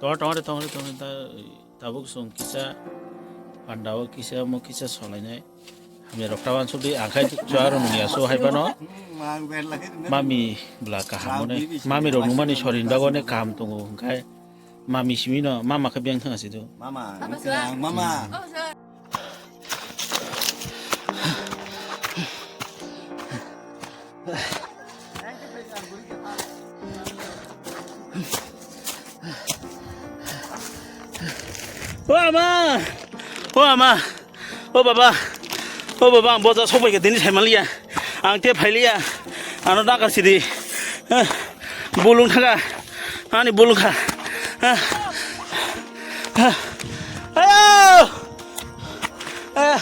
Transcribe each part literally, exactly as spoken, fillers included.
Tongo, tongo, tongo, tongo, ta-, tabuk chwng kisa panda o kisa omo kisa solainai. Hamya rok ta uansuk di, ang khai chuaro nung ya so hai phano. Mami bwla kaham o ne. Mami rok nungmani sorin bago ne kaham tongo, hwnkhe mami simi no mama khe beng thang si do. Mama, mama. O ama! O ama! O baba! O baba, ang boja sokbai khe tini saimanliya. Ang te phailiya. Ano dakar sidi. Bulung thaga. Ani bulung kha. Ayo! Ayo!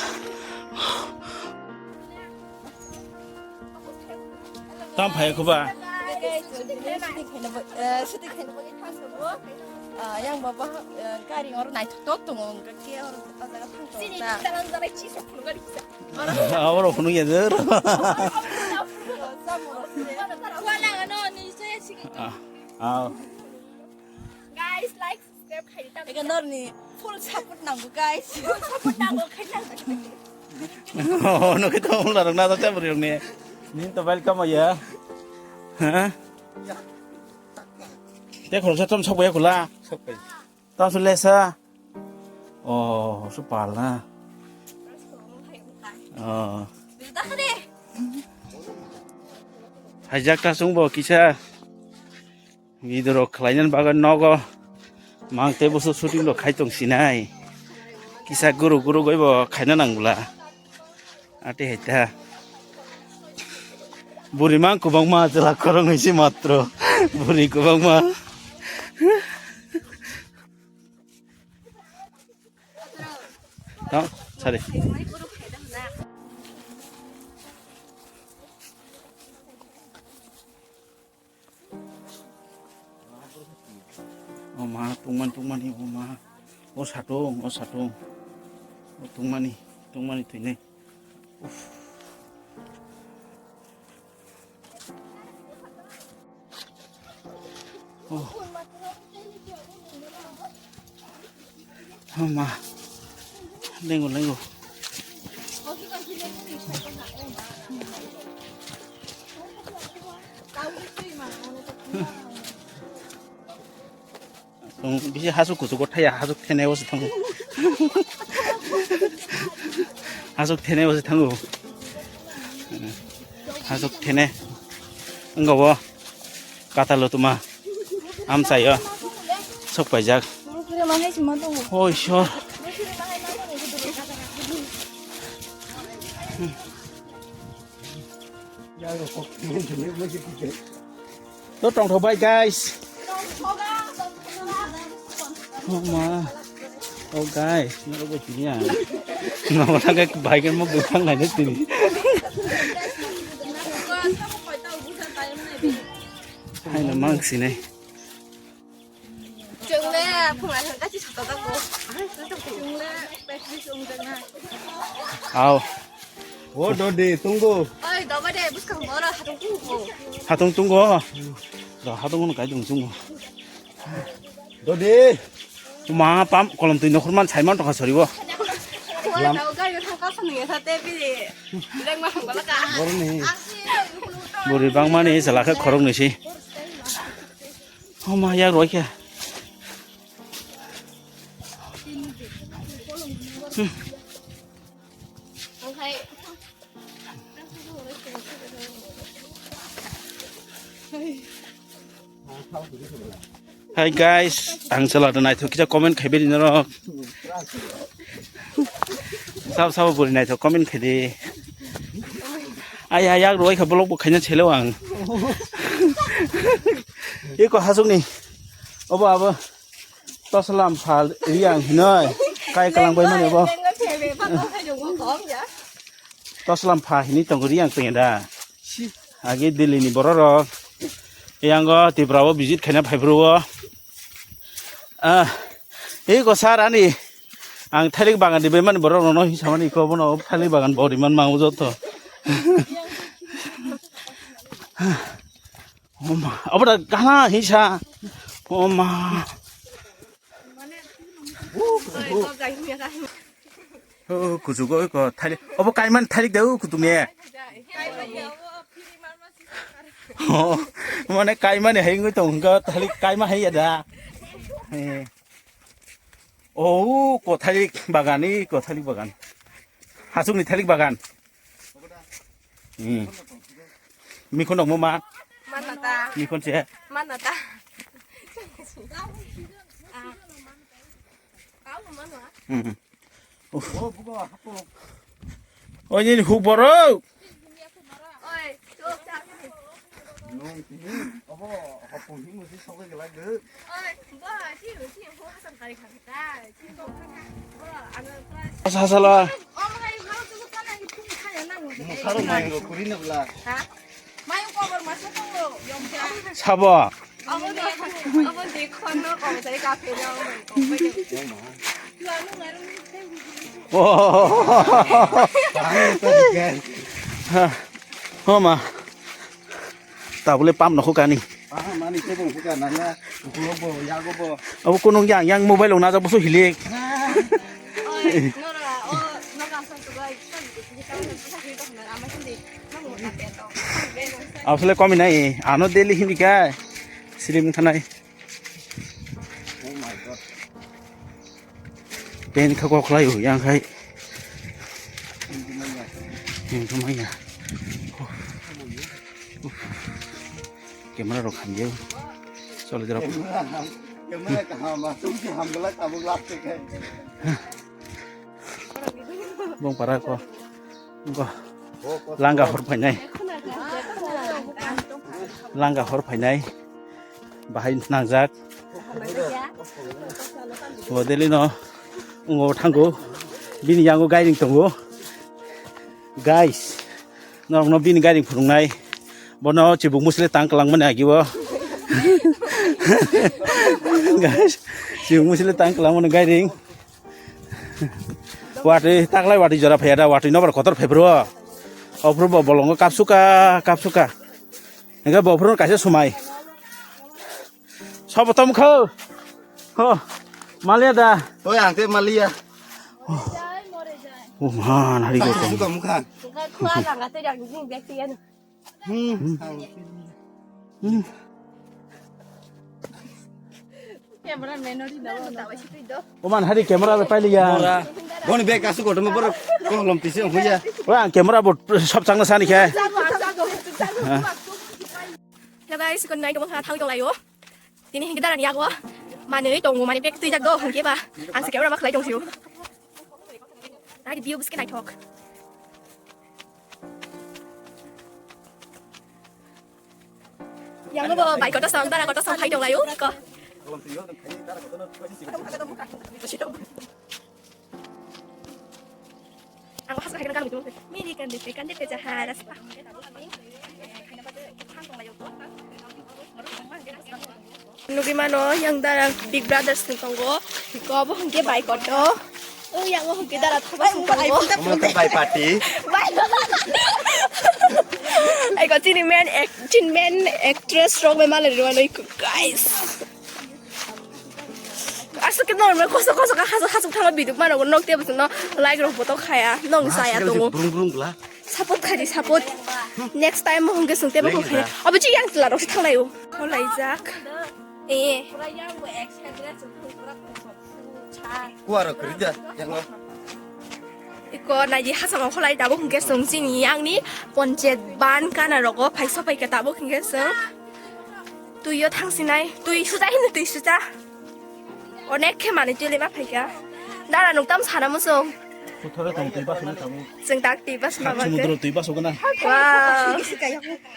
Tam phai khuba. Shooting khaina bagwi, eh, shooting khaina bagwi thang tongo. Ah, yang baba, eh, gari oro naithok tok tongo, hwnkhe oro o jaga thang tongo. Chini ta. Chini ta nang jaga chi sok phunuk gari kisa. Oro phunuk ya jor. Wala ano ni soya chini. Ah, ah. Guys, like, subscribe khai ta. Ega norni full support nango, guys. Full support nango khai ta. Oh, no kita ular na ta bri ni. Ni to welcome ya. Ha? Te khoroksa tom sok ya kula. Sok pai. Tam su lesa. Oh, su pal na. Oh. Haijak ta sung bo kisa. Video rok khlainani bagwi nogo mang tei busu shooting rok khai tong sinai. Kisa guru guru goi bo khaina nang bwla. Ati hai ta. Buri mang kubang ma jela korong nisi matro. Buri kubang ma. Tang, sari. O ma, tungman, tungmani, o ma. O satung, o satung. O tungmani, tungmani thwinai. Uff. Oh. Oh ma. Lengo, lengo. Chwng bisi hasuk kuchugo thaya, hasuk thene o se thango. Hasuk thene o se thango. Hasuk thene. Wngkha bo katalo tuma. Amchaio. Sok paijak. Hoi sor. To tongthok bai, guys. Oh ma. Oh guys, no bo tini ya. No bo thang kai bai kan mo bwkhang nai tini. Hai no mang sini. Chwngle phunga thang kachi sota da ko. Chwngle practice ong jang na. Aw. O dodi tungo. Oi, doba de, buskang bora hatung tungo. Hatung tungo. Do hatung no kai dung tungo. Dodi. Ma pam kolom twi nokhor man saiman tokha soribo. Oi, do gai thang ka sanu ya sate bi. Reng ma thang bala ka. Boroni. Buri bangmani salakhe khorok nisi. Oh ma, yak roi khe. Hmm. Hi guys, ang chwla da naithok kisa comment khai bini norok. Sabo sabo buri naithok comment khai di. Ai ai yak roi kha vlog bo khaina chelo ang. Eko hasukni. Obo abo. Toslam pha riang hinoi. Kai kalang bai mani bo. Toslam pha hini tongo riang tong da. Agi Delhi ni borok rok. Yango Tripura o visit khaina phai bro o. Ah, ei ko sar ani. Ang thailik bagan di bai mani borok rok no hi samani ko bono thailik bagan bo ri man ma o joto. Oma, obo da gana hinsa. Oma. Oh, kuchugo ko thalik. Obo kaimani thalik de o kutumye. Oh, mane kaimani hai wngwi tong hwnkha thalik kaima hai ya da. Eh. Oh, ko thalik bagan, i ko thalik bagan. Hasukni thalik bagan. Hmm. Mikhon dongmo ma? Mano ta. Mikhon se? Mano ta. Hmm. Oi, nini huk borok. Asa, asa la. Sabo. Oh. Oh, ma. Tabule pam nokho kani. Aha, mani tebo buka nanya, ukulok bo, yago bo. Abo kunung yang, yang mobile ong najak boso hilik. Oi, nora, o, nora sa sugai, sa sugai, sa sugai, ama hindi, nang mo tape to. Asle komi nai, ano daily hindi ka, silim thanai. Oh my God. Pen kha kok lai yang khai. Yang kha maya. Camera rok khamjao. Cholo jora. Camera kaham, tum si ham belai tabuk lak te khai. Bong para ko. Ko. Langa hor phainai. Langa hor phainai. Bahai nangjak. Bo daily no ungo thango. Bini yango gairing tongo. Guys, norokno bini gairing phunuknai. Bono chibuk musile tang kwlangmani agibo. Guys, chibuk musile tang kwlangmani gairing. Watwi taklai watwi jora phaiya da, watwi nobar kotor phai bro. Ophuru bo bolongo kapsuka, kapsuka. Hingke bo ophuru kaisa sumai. Sobo tom kho. Ho. Malia da. Oi, ang te malia. Oh man, hari go. Kapsuka mukha. Hmm. Hmm. Oman hari camera bai pailiya. Boni bag kasu kotorma borok kolom tisi ongkhuya. Oi, ang camera bo sab changna sani khe. Hello guys, good night, omo kha thangwi tonglaio. Tini hingke darani yago manwi tongo, mani bag twijak do hingke ba. Ang se camera ma khlai tongsio. Nai view bwske naithok. Yang bo bai koto song, dara koto song khai tong layo ko. Ang hasa khai kan mini kan dite kan dite jaha rasta. Nugui mano, yang dara Big Brothers ni tongo. Iko bo hingke bai koto. O yang o hingke dara thaba sung tongo. Omo khe bai party. Bai. Iko chini main act-, chini main actress rok bai malai rwano iko, guys. Asuk ke normal koso koso ka hasuk hasuk thangma biduk mano nok tebo no like rok boto khaya. Nong saya tongo. Brung brung bla. Support khaidi, support. Next time mo hwnkhe chwng teibo kok khaina. Obo chi yang chwla rok se thanglai o. Kholaijak. Eh. Kuara kwrwi da, yang o. Iko naidi hasamo kholai tabuk hwnkhe chwng chini yangni ponchayat ban kana rogo phai sopai khe tabuk hwnkhe chwng. Twi o thangsinai, twi suja hino twi suja. Onek khe manwi twi lema phaikha. Dara nuk tam sana muchung. Kuthoro tong twi basna tabuk. Chwng tak twi basna. Khak bagwi. Sumudro twi basugana. Wow.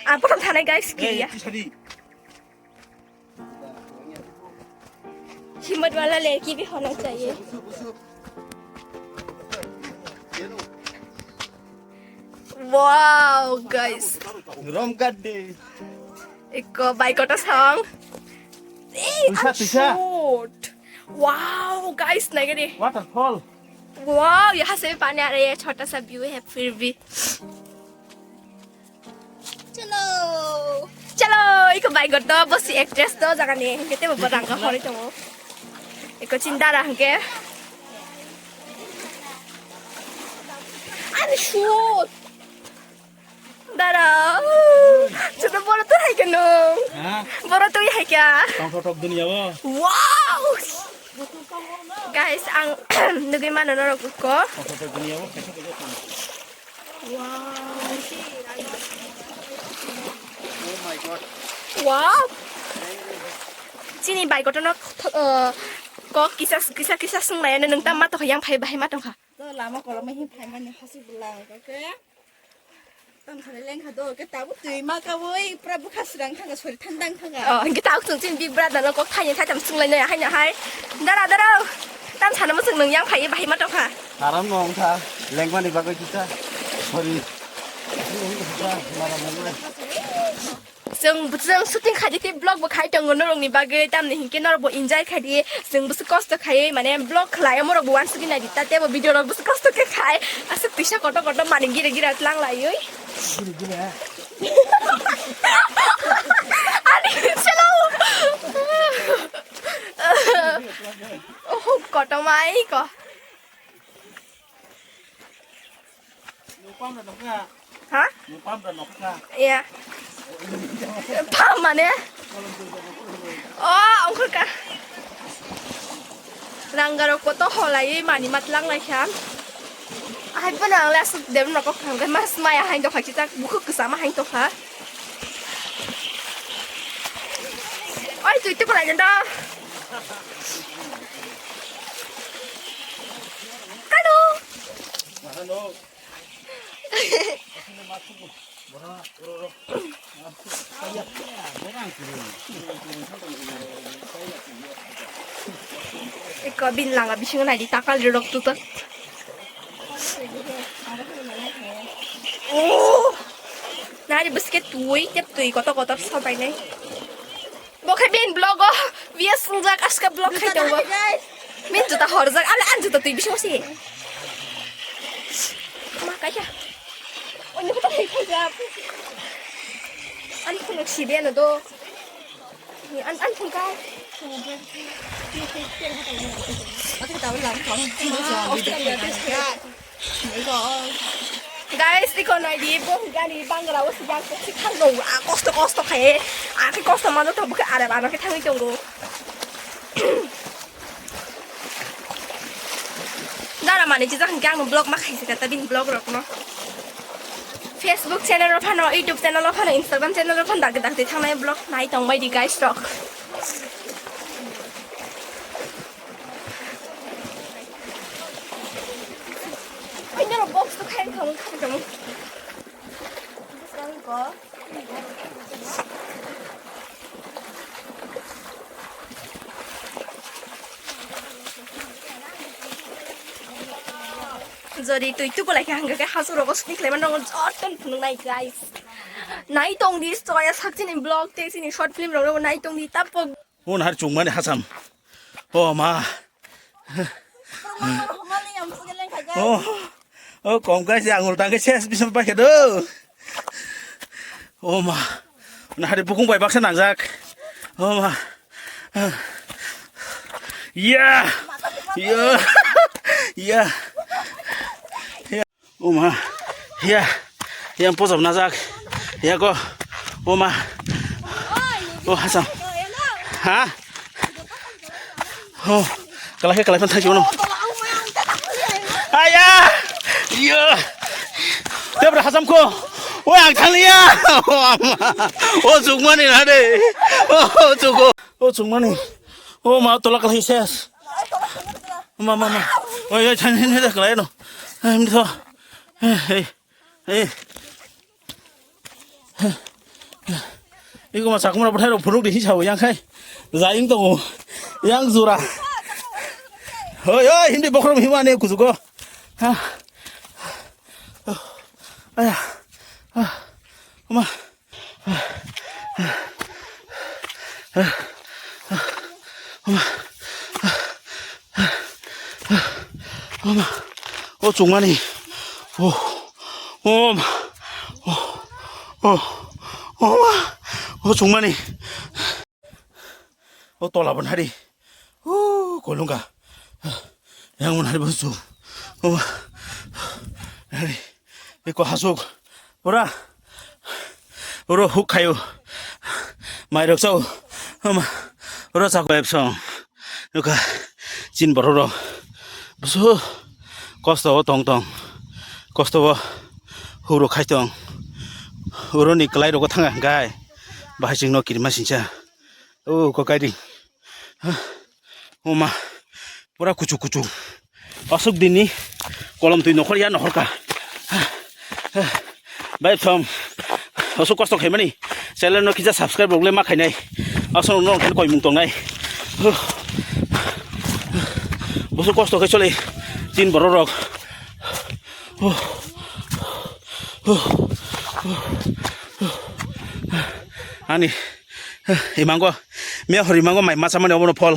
Ah, prothom thanai guys, kiriya. Ei, twi sadi. Himmat wala ladki bhi hona chahiye. Wow, guys. Rom gadde. Eko bai kota song. Eh, tuisa, tuisa. Wow, guys, naigari. Waterfall. Wow, yahan se bhi pani aa rahi hai, chhota sa view hai phir bhi. Chalo. Chalo, iko bai kota, bo si actress to jaga ni, kete bo rang ka hori to. Eko chinta rang ke. Shoot. Dara. Chuto boro to hai keno. Ha? Boro to hai kya? Tong tok tok dunia bo. Wow. Guys, ang nugui mano norok ko. Tong tok tok dunia bo. Wow. Oh my God. Wow. Chini bai kotono, uh, kok kisa kisa kisa swnglai ano nung tam ma tokha yang phai bahai ma tokha. To lama koloma hin phai mani hasi bulang ko ke. Tam khale leng kha do ke tabu tui ma ka boi pura bukha srang thanga sori thandang thanga. Oh, hingke tabuk chwng chini big brother no kok thani thai tam swnglai nai haino hai. Dara dara. Tam sana mo chwng nung yang phai bahai ma tokha. Haram no wngkha, lengmani bagwi kisa. Sorry. Chwng, chwng shooting khai di, tei vlog bo khai tongo norokni bagwi, tamni hinkhe norok bo enjoy khai di. Chwng bwswk kosto khai, mane vlog khlai, omorok bo uansugwi nai di, ta tei bo video rok bwswk kosto khe khai. Aswk twisa kotor kotor mani gira gira tlang laiwi. Ani chalo. Oh, kotomai ko. Ha? Iya. Pam mane? Oh, ongkha ka. Ranggarok koto holai mani matlang lai kha. Ahai bono ang le aswk dem rokok thangkhe mas maya hain tokha kitak bukhuk kwchama hain tokha. Oi, twi twi kolai janda. Kano? Eko bin langa bisingo naidi takal rok tutak. Oh! Nari biscuit tui, tep tui, kotor kotor sobai nai. Bo khe bini vlog o views wngjak, aska vlog khai tongo. Min juta horjak, ale an juta twi bisingo se. Ma kaisa. Oni kota khai khai jap. Ani khuluk sibe no do. An an khuluk kai. Ate tahu lam kamu. Guys, iko nai di, bo gari bangra o sijak toxic thang dong, a kosto kosto khaye, a khe kosto mano to bukhe are bano khe thangwi tongo. Dara mani chijak hingke ang vlog ma khaisika ta bini vlog rok no. Facebook channel ro phano, YouTube channel ro phano, Instagram channel ro phano dagde dagde thangnai vlog nai tong bai di guys rok. Ay, no, box to kaya kong kong. Jodi twi tuku lai kha hangke hasu rogo sini khlai mano joto phunuk nai guys. Nai tong di soya sakchini vlog te sini short film rogo nai tong di tapo. Hon har chungmani hasam. Oh ma. Oh. Oh, kom kai se angul tang ke ses bisam pai ke do. Oh ma. Na hari bukung bai baksa nangjak. Oh ma. Ya. Ya. Ya. Oma. Ya. Yang pojok najak. Ya ko. Oma. Oh, hasam. Ha? Oh. Kalai kalai pan thajino. Aya. Yo. Tebra hasam ko. Oi, ang thanglia. Oh, ama. Oh, chukmani na de. Oh, chuko. Oh, chukmani. Oh, ma tola kalai ses. Ma, ma, ma. Oi, oi, chan, chan, chan, kalai no. Em, so. Eh, eh, eh. Iko ma sakmura bwthai rok phunuk di hisao yang khai. Jaing tongo. Yang jura. Oi, oi, hindi bokhrom hima ne kujugo. Ha. Aya. Ah. Ma. Oma. O chungmani. O. Oma. O. O. Oma. O chungmani. O tola bo nari. O kolunga. Yang bo nari bo chu. Oma. Nari. Iko hasuk. Ora. Oro huk khayo. Mai rok chao. Ama. Oro chak bai song. Nuka. Chin borok rok. Busu. Kosto o tong tong. Kosto o. Huk rok khai tong. Oro ni kwlai rok thanga gai. Bahai ching no kirima sincha. O ko kai ding. Oma, pura kuchuk kuchuk. Aswk dini kolom twi nokhor ya nokhor ka. Bai thom. Aswk kosto khaimani. Channel no kisa subscribe rok le ma khainai. Aswk no koi mung tongnai. Busu kosto khai chole. Tin borok rok. Ani imango, miya hori imango mai masa mani obono phol.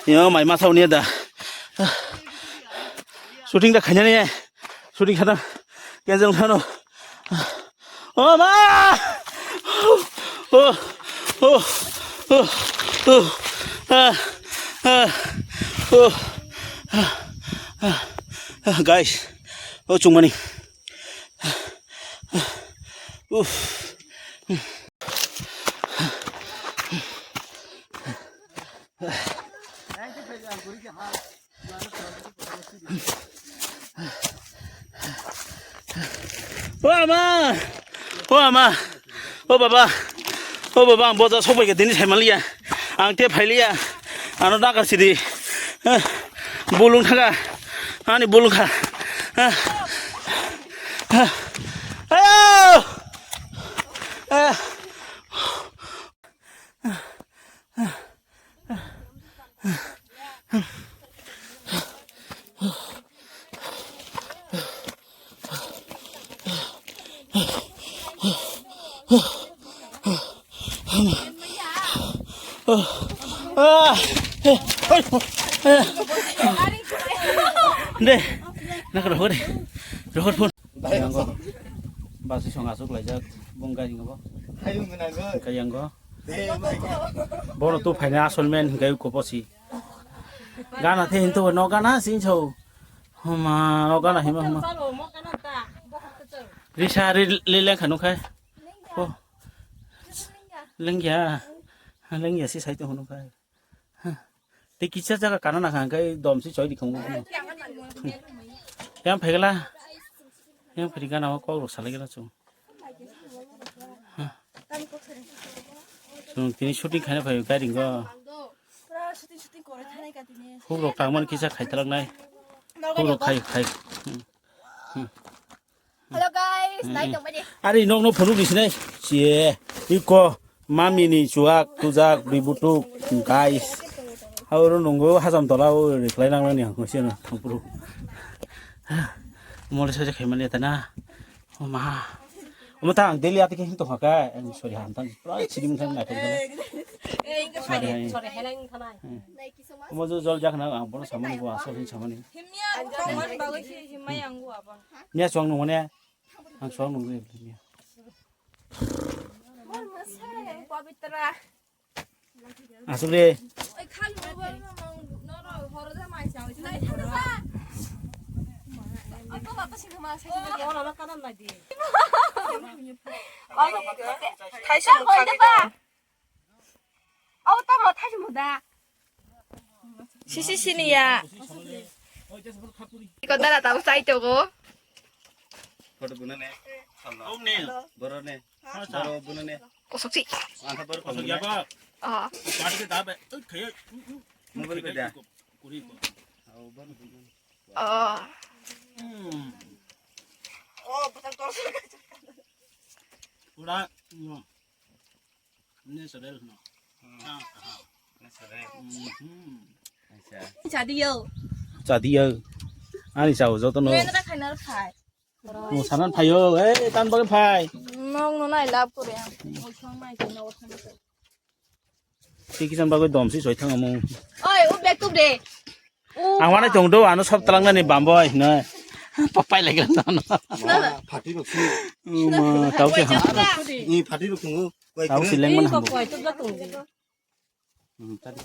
Yo mai masa uni da. Shooting da khanyani, shooting khana, kejeng khano. Oh ma! Oh, oh, oh, oh, ah, ah, oh, ah, ah, ah, guys, oh chungmani. Uff. O ama! O ama! O baba! O baba, ang boja sokbai khe tini saimaliya. Ang te phailiya. Ano daka sidi. Eh, bulung thaga. Ani bulung kha. Eh. Eh. Ayo! Eh. De, nak rohor, rohor phone. Basi song asuk laijak, bung gari ngobo. Kayang go. Bono tu phaina asol men hinkai uko posi. Gana the hintu no gana sin so. Huma no gana hima huma. Risa ri lele khanu khai. Oh. Lengya. Lengya si sai to hunu khai. Te kisa jaga kana na kha kai dom si choi di khong. Yang phegla. Yang phiri gana ko rok salai gana chu. Chwng tini shooting khaina phai gari go. Pura shooting, shooting kore thanai ka tini. Huk rok tangmani kisa khai talak nai. Huk rok khai, khai. Hmm. Hmm. Hello guys, hmm, nai tong bani. Ari nok no phunuk di sinai. Chie, iko, mami ni chuak, tujak, bibutuk, guys. Hauru nunggu hasam tola o reply nang nang ni ang sino thangpuru. Mole soja khaimani tana. O ma. Omo ta ang daily ati khe hin tongkha ka, ang sorry, ham tang. Pura sidim khan na thong. Sorry, hai. Sorry, helai wng thanai. Hmm. Omo jo jol jak na, ang bono samani bo asol hin samani. Himya ang tong man bagwi se himai ang go abang. Miya suang nung mane. Ang suang nung mane. Mon masa yang pabitra. Asuk de. Oi, khal mo ba, no, no, no, horo da mai sa, oi, nai thang ba. Oi, ko ba, ko sing ma sa. Oh, horo da kanan nai di. Thaisa mo kha ba. Au, tamo thaisa mo da. Sisi sini ya. Iko dara tabu sai to go. Photo buna ne. Om ne. Boro ne. Boro buna ne. Kosok si. Angka boro kosok ya ba. Ah. Party ke dabe. Kaya. Mobile beda. Kuri ko. Au boro buna ne. Ah. Hmm. Oh, betul terus. Pura. Natural no. Hmm. Ah, ah. Natural. Mhm. Acha. Chadiyo. Chadiyo. Ani chao joto no. Nena khainar phai. Mo sanan phayo. Eh, tan bagwi phai. Nong no nai love kore. Mo song mai ke no. Tiki chan bagwi dom si soi thang mo. Oi, u bag tu de. Ang wanai tong do, ano sab talang nani bambo ai hino. Papai lagi lang no. Phati rok sini. Uma, tau se ham. Ni phati rok tongo. Tau si leng man ham. Koi tu ga tongo. Hmm, tadi.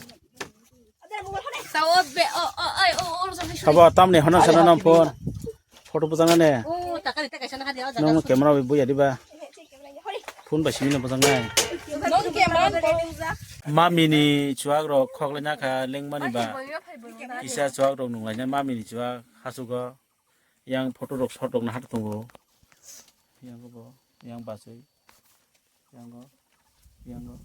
Sao be, o, o, ai, o, o, o, Sabo tam ni hono sana nam phone. Photo bwchang nane. Oh, taka rite kaisa na hadi, oh, jaga. Nung camera bai buya diba? Phone bai simi no bwchang nai. Nung camera. Mami ni chuak rok khok lai na kha lengmani ba. Kisa chuak rok nung lai na mami ni chuak hasugo. Yang photo rok shot rok na hat tongo. Yang bo, yang basui. Yango, yango.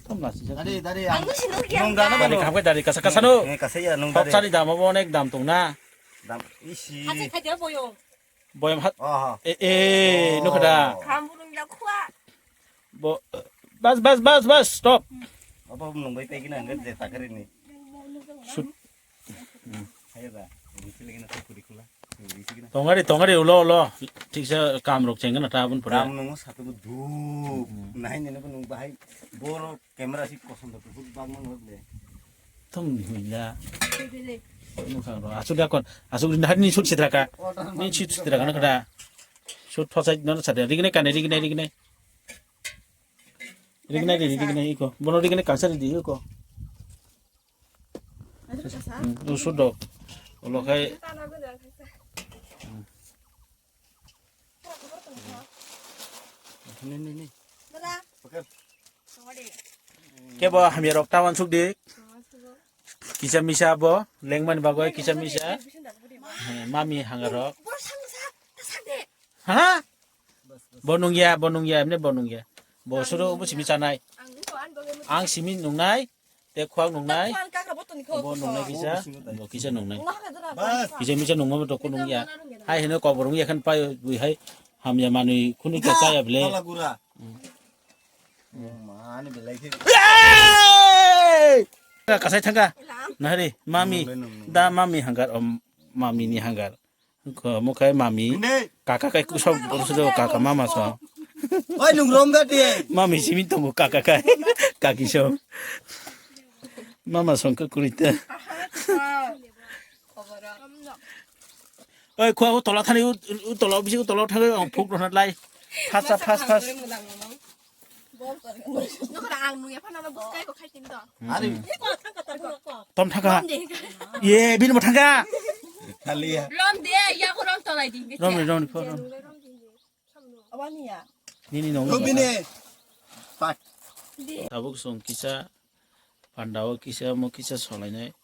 Thom lasi sa. Dari, dari, ang, ang dari, khamkhe dari kasa kasa no. Eh, kasa ya, nung dari. Hoksani dam abo onek dam tong na. Dam isi. Hati khai dia boyo. Boyam hat. Oh, oh. Eh, eh, nukha da. Kham burung ya khua. Bo, bas, bas, bas, bas, stop. Abo nung bai pai gina, ngat de takari ni. Shoot. Tongari, tongari, ulo, ulo. Thiksa kam rok chengna ta abun pore. Kam nungo satu du. Nai nene nung bahai boro camera si kosom da tu bag mang le. Thom ni huila. Nung khang ro. Asuk da kon. Asuk ni hari ni shoot sitra ka. Ni shoot sitra ka na kada. Shoot thosai no satra. Rigine kane, rigine, rigine. Rigine, rigine iko. Bono rigine kansa di iko. Hmm, usut dok. Ulo khai. Ni, ni, ni. Kebo hamya rok ta wansuk di. Kisa misa bo, lengmani bagwi kisa misa. He, mami hangarok. Ha? Bo nungya, bo nungya, emne bo nungya. Bo suru bo simi chanai. Ang simi nungnai. Te khwak nungnai. Bo nungnai kisa, bo kisa nungnai. Kisa misa nungma to kunung ya. Hai hino kobor wngya khan pai bui hai hamya manwi khunu to chaya bele. Kasai thangka. Nahari mami da mami hanggar om mami ni hanggar. Ko mukhai mami. Kaka kai kusok borok sujak kaka mama so. Oi nung rom ga de. Mami simi tongo kaka kai. Kaki so. Mama song ka kurita. Oi khua u tola thani u tola bisi u tola thani ang phuk rona lai. Fast fast fast. Nokra ang nungya phano bwskai ko khai tin to. Ari. Tom thangka. Ye bini bo thangka. Thaliya. Rom de ya ko rom tolai di. Rom ni rom ni pho rom. Abani ya. Nini nong. Rom bini. Pat. Tabuk song kisa. Pandao kisa mo kisa solainai.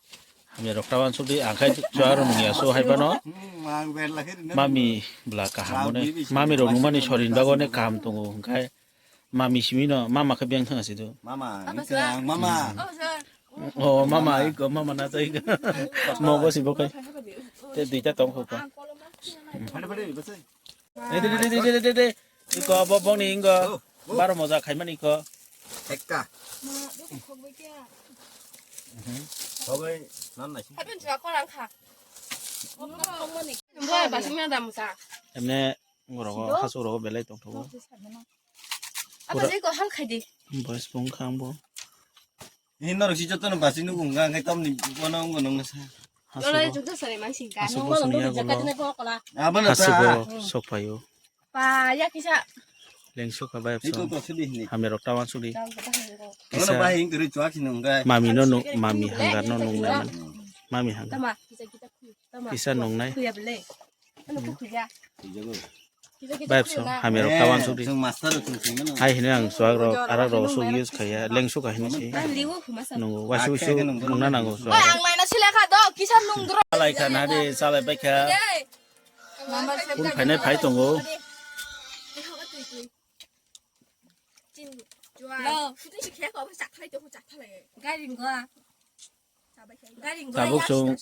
Hamya rok tawan sudi angkai chuaro nungya so hai phano. Mami bla kaham ne. Mami rok nungmani sorin bagone kaham tongo hingkai. Mami simi no mama khe beng thang asi do. Mama, mama. Oh mama iko mama na tai. Mo bo si bo kai. Te duita tong kho ka. Phade phade bese. De de de de de de de. Iko bo bong ni ingo. Baro moja khai mani iko. Ekka. Hobai nan nai. Habin jua ko lang kha. Boy basing na dam sa. Emne ngorogo hasu rogo belai tong thogo. Apa sih ko hang khai di. Boy spong khang bo. Ini norok si joto no basi nugo hingga hingga tom ni bono wnggo nong nasa. Hasu rogo. Hasu bo sini ya golo. Hasu bo sok payo. Pa ya kisa. Lengsu ka bai so. Hamya rok tawan sudi. Kisa. Mami no nung mami hanggar no nung nai man. Mami hanggar. Kisa nung nai. Bai so hamya rok tawan sudi. Hai hino ang suag rok arak rok suk use khaya lengsu ka hini si. Nung wasu su nung na nango suag. Ang nai na sila kha do kisa nung dro. Salai kha na de salai bai kha. Phone phainai phai tongo. Gari ngo. Gari ngo. Tabuk chwng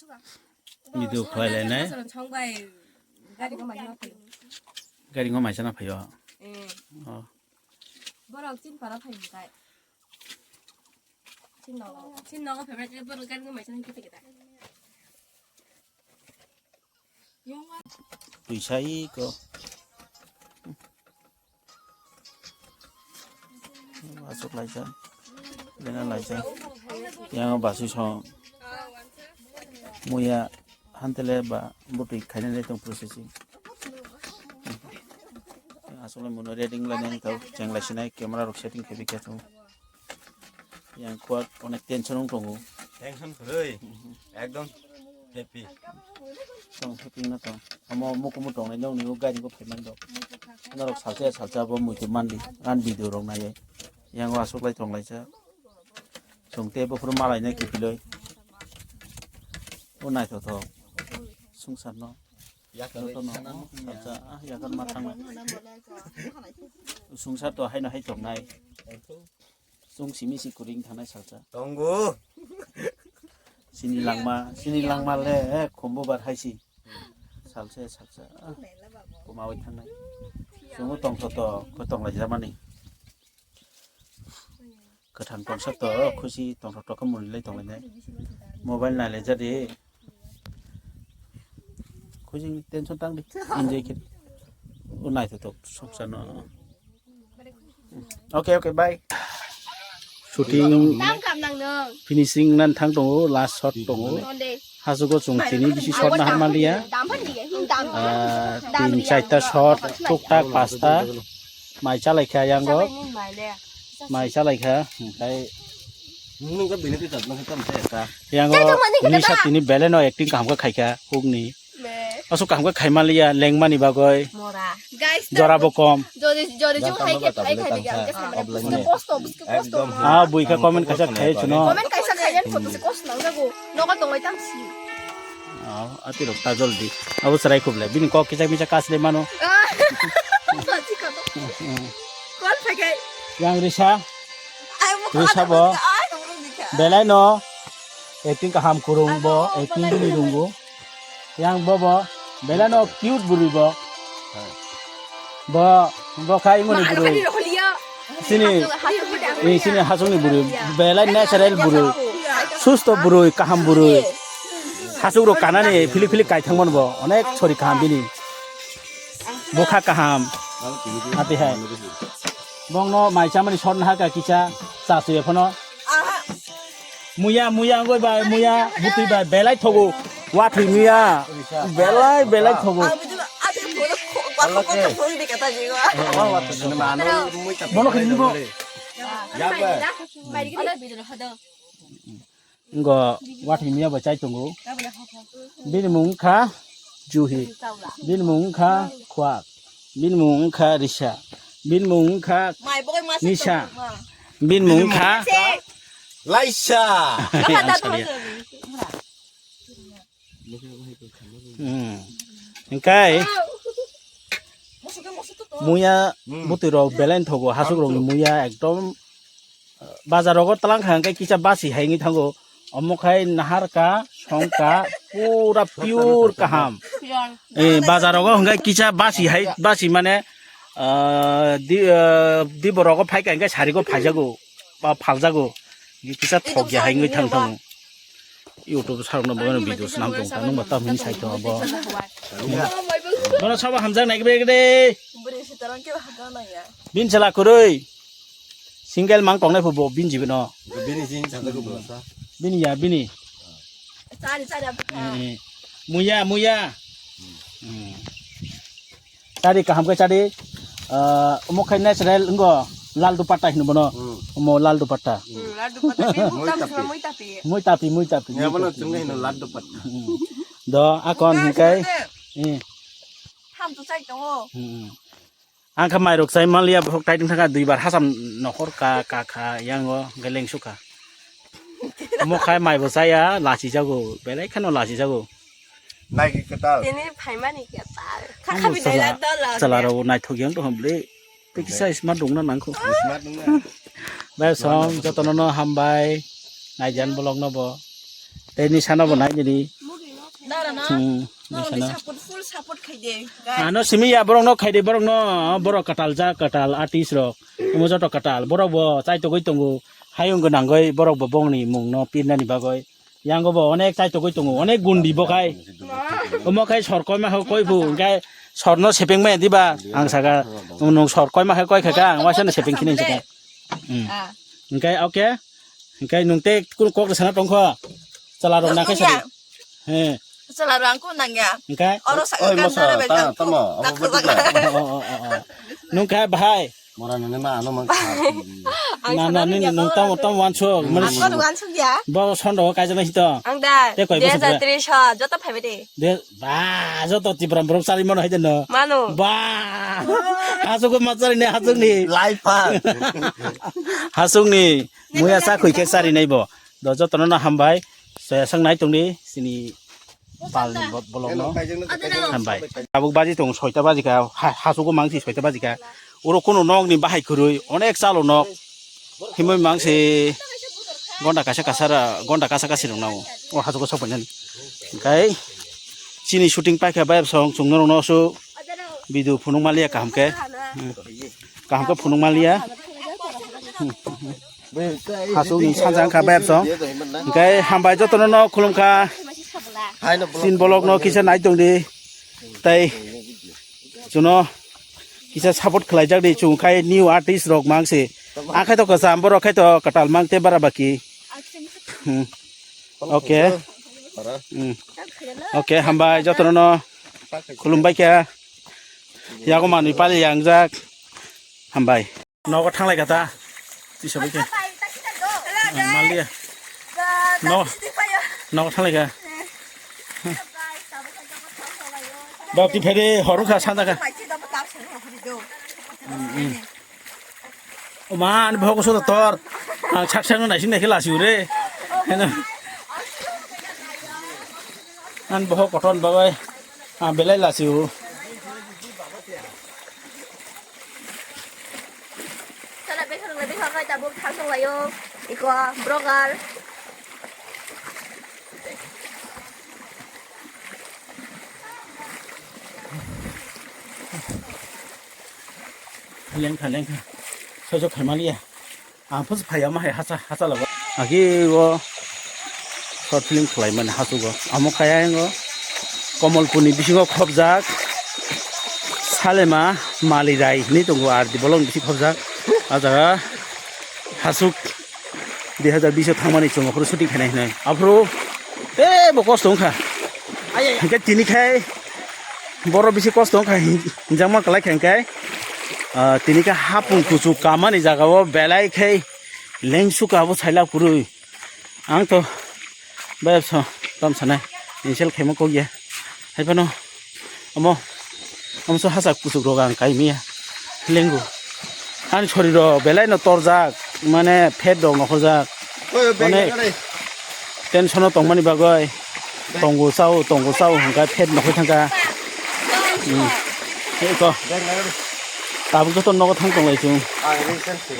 video khlai lainai. Gari ngo maisana phaio. Gari ngo maisana phaio. Oh. Borok chin para phai kai. Chin nogo. Chin nogo phai borok gari ngo maisana kita kita. Tuisa iko. Asuk laisa. Bena laisa. Yang basu song. Muya hantele ba butui khaina le tong processing. Asuk le muno reading la nang tau cheng laisinai camera rok setting khabi khe tong. Yang kuat onek tension wng tongo. Tension kwrwi. Ekdom happy. Tong, shopping no tong. Amo mukumu tongnai nokni o gari bo phaiman do. Norok salsa ya salsa bo muitu mandi. An video rok nai. Yang o aswk lai tong laijak. Chwng tei buphuru malai nai kiphilwi. O naithothok. Sungsar no. Jotono salsa, ah, yakar ma thangma. Sungsar to haino hai tongnai. Chwng simi si kuring thanai salsa. Tongo. Sini langma, sini langma le, eh, khumbu bar hai si. Salsa, salsa. Ah, kumawi thangnai. Chwng tongthotok, kho tong lai jamani. Kwthang tongsa to, khusi tongthotok khe muni lai tong lai nai. Mobile nai lai jadi. Khusi tension tang di. Enjoy khe. O naithotok songsa no. Okay, okay, bye. Shooting finishing nan thang tongo, last shot tongo. Hajugo chwng tini bisi shot na harmaliya. Ah, tin charta shot, tuktak pasta. Mai chalai kha yango. Mai chalai kha, hwnkhe yango Nisa tini belai no acting kaham khe khai kha, hukni. Aswk kaham khe khaimaliya lengmani bagwi. Mora. Guys, jora bo kom. Jodi, jodi jung hai khe phai khai digi ang khe samani. Buske kosto, buske kosto. Ah, bui kha comment kaisa khai chuno. Comment kaisa khai jan photo se kosto nang jago. Nogo tongoi tang si. Ah, ati rok ta joldi. Abo chwrai khuble. Bini kok kichak michak kasle mano. Ah. Kon phai khai. Yang Risa. Risa bo. Belai no. Acting kaham kurung bo, acting bini rungo. Yang bo bo, belai no cute bwrwi bo. Bo, bo khai mani bwrwi. Sini, eh, sini hasungni bwrwi. Belai natural bwrwi. Susto bwrwi, kaham bwrwi. Hasuk rok kanani phili phili kaithang mano bo. Onek sori kaham bini. Bokha kaham. Ati hai. Bongno mai chamani shot naha ka kicha cha suye phano. Muya, muya, wngoi bai, muya, butui bai, belai thogo. Wathwi muya, belai, belai thogo. Bono khini bo. Ngo wathwi muya bai chai tongo. Bini mung wngkha Juhi. Bini mung wngkha Khwak. Bini mung wngkha Risa. Bini mung wngkha Nisa. Bini mung wngkha Laisa. Ang saria. Hmm. Hingkai muya bwtwi rok belai thogo, hasuk rokni muya ekdom bazar rogo twlang kha hingke kisa basi hai wngwi thango. Omo khai nahar ka, song ka, pura pure kaham. Eh, bazar rogo hingke kisa basi hai, basi mane, ah, di, ah, di borogo phai ka hingke sari go phaijago, ba phaljago. Hingke kisa thok ya hai wngwi thang thango. YouTube sarokno bo video swnam tong ta nungba tam hini sai tong bo. Bono sabo hamjak nai gede gede. Bin chela kwrwi. Single mang tongnai pho bo bin jibi no. Bini sing chata ko bo sa. Bini ya bini. Chari chari apa? Eh, muya muya. Hmm. Chari kaham khe chari. Ah, omo khai natural wnggo lal dupatta hino bono. Hmm. Omo lal dupatta. Hmm, lal dupatta. Mui tapi. Mui tapi, mui tapi. Ya bono chunga hino lal dupatta. Hmm. Do akon hikai. Eh. Ham tu chai tongo. Hmm. Ang kha mairok chai manliya, bohrok tai wng thangkha, duibar hacham nokhor ka, ka, ka, yango, hwnkhe lengsukha. Omo khai maibo chaya, lachijago, belai kheno lachijago. Naikhe kwtal. Tini phaimani kwtal. Kha khabi naila dola. Chwla rok naithok yang tongkha bwle. Tei kisa smart rwngna nangkho. Smart wngna. Bai song jotono no hambai. Naijan vlog no bo. Tei nisa no bo nai nini. Dara no. Hmm, nisa no. Support, full support khai de. Ano simi ya borok no khai de, borok no, borok katal ja katal artist rok. Omo joto katal. Borok bo chai togwi tongo. Hayung gwnangwi borok bo bongni mung no pirnani bagwi. Yango bo onek chai togwi tongo, onek gundi bo khai. Omo khai sor koima khe koi phu, hingkhe sor no sepeng maya diba? Ang saka, nwng sor koima khe koi kha kha, ang waisa no sepeng khini saka. Hmm. Hingkhe okay, hingkhe nwng tei kunu kok rwsana tongkho? Chwla rok nakhai sadi. He. Chwla rok ang kunu nangya. Hingkhe? Oro saka. Oi, gandara mosa, bai ta-, tamo, abo tak bwtwk tak lai. Oh, oh, oh, oh. Nwng kha bahai. Mora nani ma ano mang kha. Ang Na, sana na, ni nungya nung to tamo, tamo wansuk, mani Ang kono wansuk ya. Bo sondo kaijana hito. Ang da, Te koi dua bosor hajar tris ha, joto phaibai de. De, ba, joto Tipra borok sari mano haide no. Mano. Ba. Hasuk ma sari ne hasuk ni. Life ha. Hasuk ni. Muya sa khui khe sari nai bo. Do jotono no hambai. Soya sang nai tongdi sini pal ni bo-, bolok no. Hambai. Tabuk baji tong soita baji ka, ha-, hasugo mangsi soita baji ka. Oro kono nok ni bahai kwrwi, onek chalo nok. Himoi mangsi gonda kaisa kaisa ra, gonda kasa kasi rok nao. O hasugo sok painani. Kai chini shooting paikha bayap song chwng norok no su video phunuk maliya kaham khe. Hmm. Kaham khe phunuk maliya. Hmm. Hasuk ni sanja wngkha bayap song. Hingke hambai jotono no khulumkha. Sin bolok no kisa nai tongdi. Tai chuno kisa support khlaijak di chwng khai new artist rok mangsi. Akhai to kwcham borok khai to kwtal mang te bara baki. Hmm. Okay. Hmm. Okay, hambai jotono no khulumbai kha. Yago manwi pali yangjak. Hambai. Nogo thanglai kha ta. Tisa bai khe. Maliya. No. Nogo thanglai kha. Bab ti phede horu kha sanda kha. O ma, ani bohok so tor. Ang sak sak nai sing nai khe lasi ure. Heno. An bohok koton babai. Ah, belai lasi u. Sala bekhang le bekhang kai tabuk thang tong laio. Iko brogar. Lengkha lengkha. Sojok khaimaliya. Ang phus phai ama hai hacha hacha lago. Agi o short film khlai mani hachugo. Amo kaya ngo Komolpurni bisingo khobjak Salema Malirai hinwi tongo, R D bolong bisi khobjak. A jaga hachuk dui hajar bish o thangmani chwng aphuru shooting khainai hinwi. Aphuru teibo kosto wngkha. Hingke tini khai borok bisi kosto wngkha hin-, hinjakma kwlai kha hingke, ah, tini khe hapung kuchuk kamani jaga o belai khai lengsu kha bo sailak kwrwi. Ang to bayapso tam sanai insel khaima kok ya. Hai phano omo, omo so hachak kuchuk rok ang kai mia lengo. Ani sori rok belai no torjak, mane phet rok no hojak. Oi, oi, bag onek nang, oi. Tension o tongmani bagoi tongo chao, tongo chao hingka phet no hoi thangka. Hmm. Eko. Bag nang, oi. Tabuk joto nogo thang tong lai chung. Ah, ini kan sih,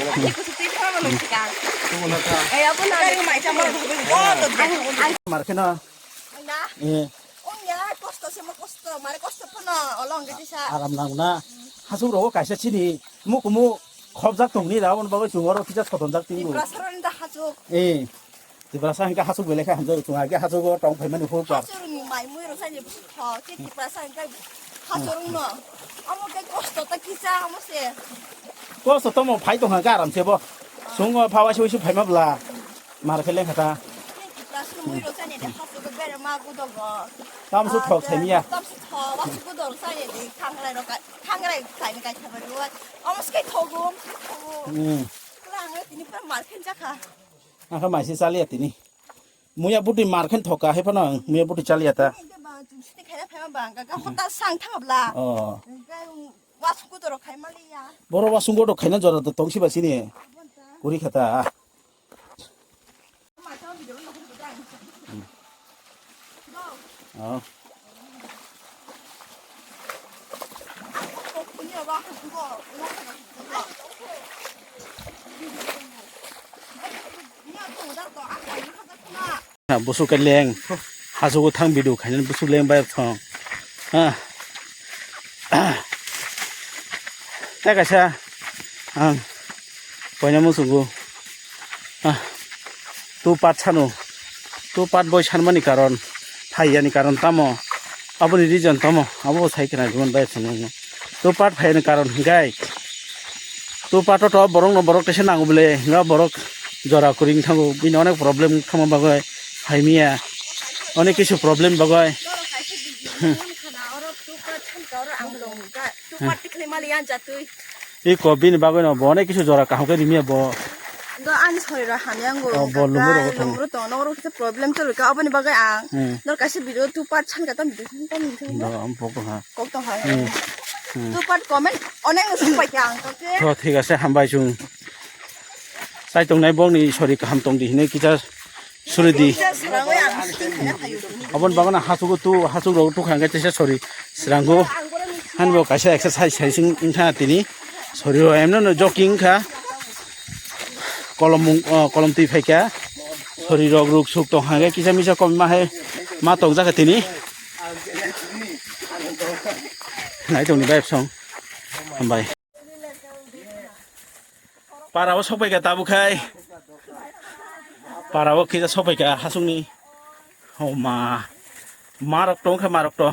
kan. Hmm. Mar kheno. Ang na. Eh. Ong ya, kosto se mo kosto, mare kosto phano, olong gede sa. Aram nang na. Hasuk rogo kaisa chini, mukumu khobjak tongni ra, on bagoi chungo ro kisa sotonjak tingo. Tiprasa roni da hasuk. Eh. Tiprasa hingke hasuk belai khe hamjak chung, age hasuk o tong phaimani hur par. Hasuk ni mai mui ro sani busu tho, ke Tiprasa hingke hasuk rung no. Amo ke kosto ta kisa, amo se. Kosto tomo phai tong hangke aram se bo. Sungo phawa se uisu phaima bla. Mar khe lengkha ta. Tam su thok saimiya. Hmm. Ang khe mai se chaliya tini. Muya buti mar khe thoka hai phano ang muya buti chaliya ta. Oh. Borok wasung godo khaina jora to tongsi ba sini. Kuri khata. Oh. Busuk ke leng, hasu go thang bidu khaina busuk leng bai thong. Ah. Tei kaisa ang koina muchungo, ah, two part sano, two part boi sanmani karon, phaiyani karon tamo, aboni reason tamo, abo bo sai khna jemon bai sano. Two part phaiyani karon hingkai, two part to borok no borok tesa nango bole, hinga borok jora kwrwi wng thango, bini onek problem thangma bagoi phaimiya, onek kisu problem bagoi. Borok kaisa video wngkha na, oro two part thangkha, oro ang tong hingka, two part tikhlai mali yan jatwi. Iko bini bagwi no bo onek kisu jora kaham khe rimiya bo. Do ani sori ro hamya ngo. Oh, bo lumu rogo tongo. Lumu rogo tongo. Noro kisa problem chalo ka aboni bagwi ang. Hmm. Noro kaisa video two part san ka tam video san tam video. Do am pok ha. Kok to ha. Hmm. Hmm. Two part comment onek no supai ka ang to ke. To thik ase, hambai chung. Sai tongnai bokni sori kaham tongdi hinwi kisa suri di. Kisa srangwi ang shooting khaina phaio. Aboni bagwi no hachuk tu, hachuk rok tu khangkhe teisa sori srango. Hanbo kaisa exercise sai sing wngkha tini. Sori rok emno no jogging kha. Kolom mung, oh, kolom twi phaikha. Sori rok ruk suk tong hangkhe kisa misa kom ma hai ma tong jakha tini. Nai tongni bai song. Hambai. Para o sokpai kha tabuk khai. Para o kisa sokpai kha hasungni. Oh ma. Marok tong kha marok to.